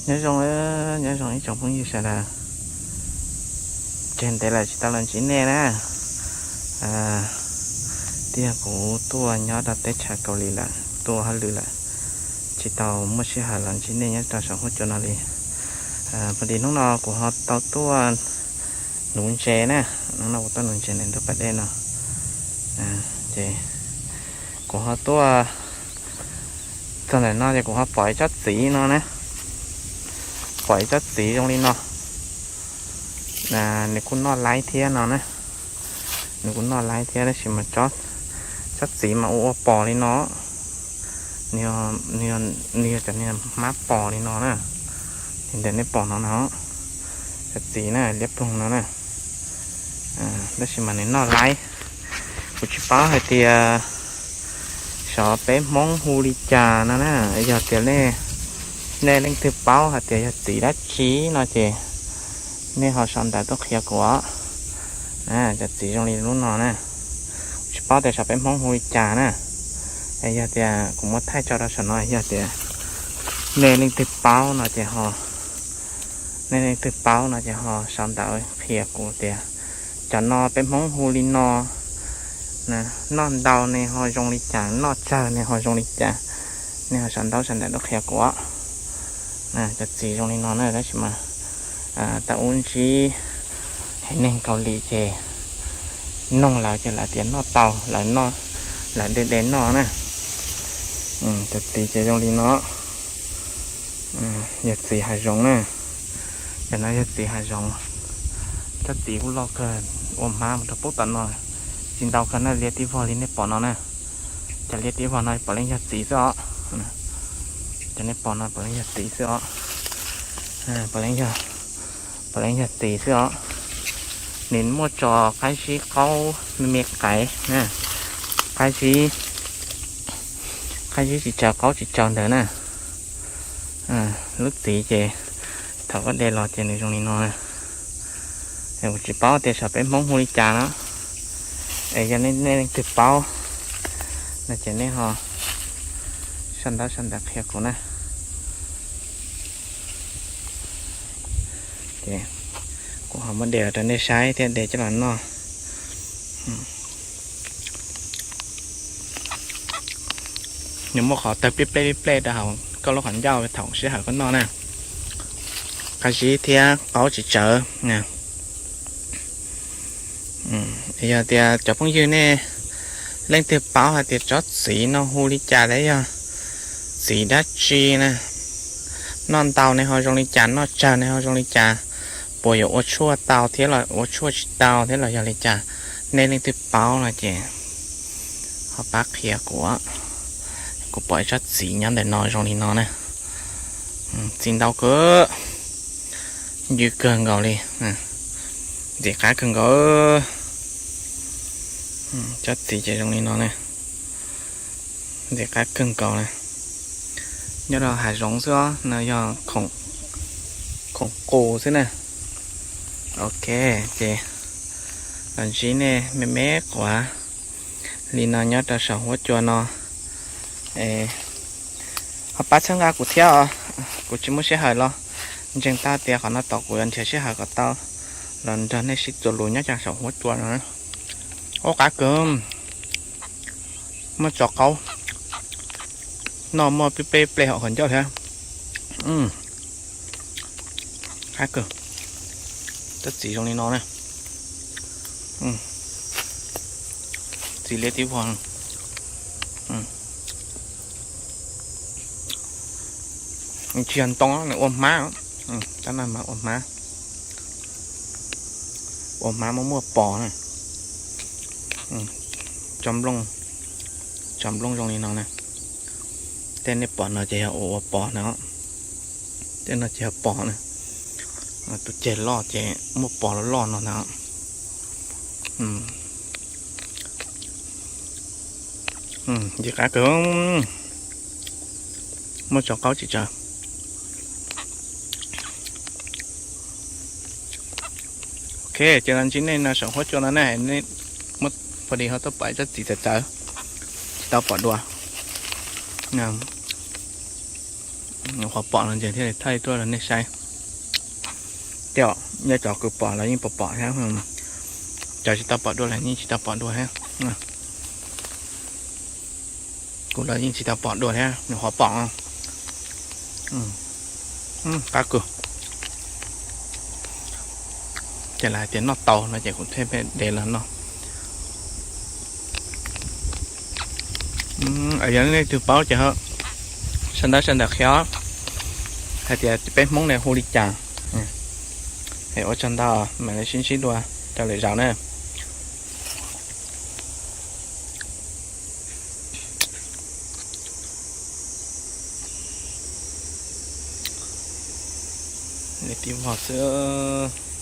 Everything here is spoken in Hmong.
Nyob zoo, nyob zoo ib tsoom phooj ywg sawv daws. Tseg ntev lawm tsis tau los ntsib nej na. Twb yog kuv tuaj nyob rau teb chaws Kaus Lim lawm, tuaj ua hauj lwm lawm, tsis tau muaj sij hawm los ntsib nej nyob rau saum huab cua no li. Pab dis hnub no kuv ho tau tuaj nuv ntses na, hnub no kuv tuaj nuv ntses ntawm ntug pas dej no. Ces kuv ho tuaj txog ntawm no ces kuv ho pom ib tsob txiv no na, pom ib tsob txiv zoo li no. Nws kuj noj laib thiab no na, nws kuj noj laib thiab tab sis mas tsob txiv mas ua ua pos li no, nws yog cov niag hmab pos li no na. Li ntawm nej pom no na, cov txiv na, liab ploog no na, tab sis mas nws noj laib. Kuv tsis paub hais tias xyov peb Hmoob hu li cas no na. Yog tias nej leej twg paub hais tias yog txiv dab tsi no ces nej ho sau ntawv tuaj qhia kuv. Cov txiv zoo li lub no na, kuv tsis paub tias xyov peb Hmoob hu li cas na. Es yog tias kuv muab thaij tso rau saum no, yog tias nej leej twg paub no ces ho, nej leej twg paub no ces ho sau ntawv qhia kuv tias cov no peb Hmoob hu li no, noj ntau ne ho zoo li cas, noj tsawg ne ho zoo li cas, nej ho sau ntaub sau ntawv tuaj qhia kuv. Cov txiv zoo li no na, tab sis mas tau ub ntsib haiv neeg Kaus Lim ces noog lawv ces lawv tias noj tau, lawv de de noj na. Cov txiv ces zoo li no, yog txiv hav zoov na. Cov no yog txiv hav zoov, tsob txiv kuj loj kawg, ua hmab mus rau pub tom no. Txiv ntau kawg na, liab tib vog li nej pom no na. Cov liab tib vog no puav leej yog txiv xwb os. Cov nej pom no puav leej yog txiv xwb os. Puav leej yog txiv xwb os. Nws muaj tso qab zib qaub me me qaib, qab zib, qab zib tsis tsaws qaub tsis tsaws ntawd na. Lub txiv ces thaum koj de los ces nws zoo li no. Kuv tsis paub tias xyov peb Hmoob hu li cas no. Es yog nej leej twg paub no ces nej ho sau ntaub sau ntawv qhia kuv na. Ces kuv ho muab de los rau nej saib thiab de coj los noj. Nws muaj qhov tawg plij plej plij plej rau hauv koj lub qhov ncauj thaum sij hawm koj noj na. Qab zib thiab qaub tsis tsawv. Yog tias cov phooj ywg nej leej twg paub hais tias tsob txiv no hu li cas thiab yog txiv dab tsi na, noj ntau ne ho zoo li cas, noj tsawg ne ho zoo li cas, puas yuav ua tshuaj tau thiab los ua tshuaj tsis tau thiab los yog li cas, nej leej twg paub no ces ho pab qhia kuv. Kuv pom ib tsob txiv nyob ntawm no zoo li no na. Txiv ntau kawg, ywg kawg nkaus li, ntxim qab kawg nkaus. Tsob txiv ces zoo li no na, ntxim qab kawg nkaus na. Nyob rau hav zoov xwb os, no yog khoom qus xwb na. Ok, ces los ntsib nej me me quav li no nyob rau saum huab cua no. Ho pab txhawb nqa kuv thiab os, kuv tsis muaj sij hawm los ntseeg tag tias qhov no tom kuv yuav nrhiav sij hawm kom tau los nrog nej sib txuas lus nyob rau saum huab cua no. Ua qab kawg, muaj tso qaub, noj muaj plij plej plej hauv qhov ncauj thiab. Qab kawg, tsob txiv zoo li no na. Txiv liab tib vog, tsis yog ntoo, nws ua hmab, tab no mas ua hmab, ua hmab muaj muaj pos na. Tsob nplooj, tsob nplooj zoo li no na. Tej nej pom no ces yog ua ua pos na. Tej no ces yog pos na. Tus ceg loj ces muaj pos loj loj no na. Ntxim qab kawg, muaj tso qaub tsis tsawg. Ok, ces los ntsib nej no saum huab cua no na, nej muab pha dis ho tuaj pom ib tsob txiv txawv txawv, tsis tau pom dua. Qhov pom no ces thiaj li thaij tuaj rau nej saib. Tej zaum nyob cov kws pom los yeej pom pom thiab, cov tsis tau pom dua los yeej tsis tau pom dua thiab. Kuv los yeej tsis tau pom dua thiab, nws qhuav pom. Qab kawg. Ces lawv hais tias noj tau no ces kuv thiaj de los noj. Yog leej twg paub ces sau ntaub sau ntawv qhia hais tias peb Hmoob ne hu li cas. Es ua tsaug ntau, mam li sib ntsib dua rau lwm zaus na. Li tib vog xwb.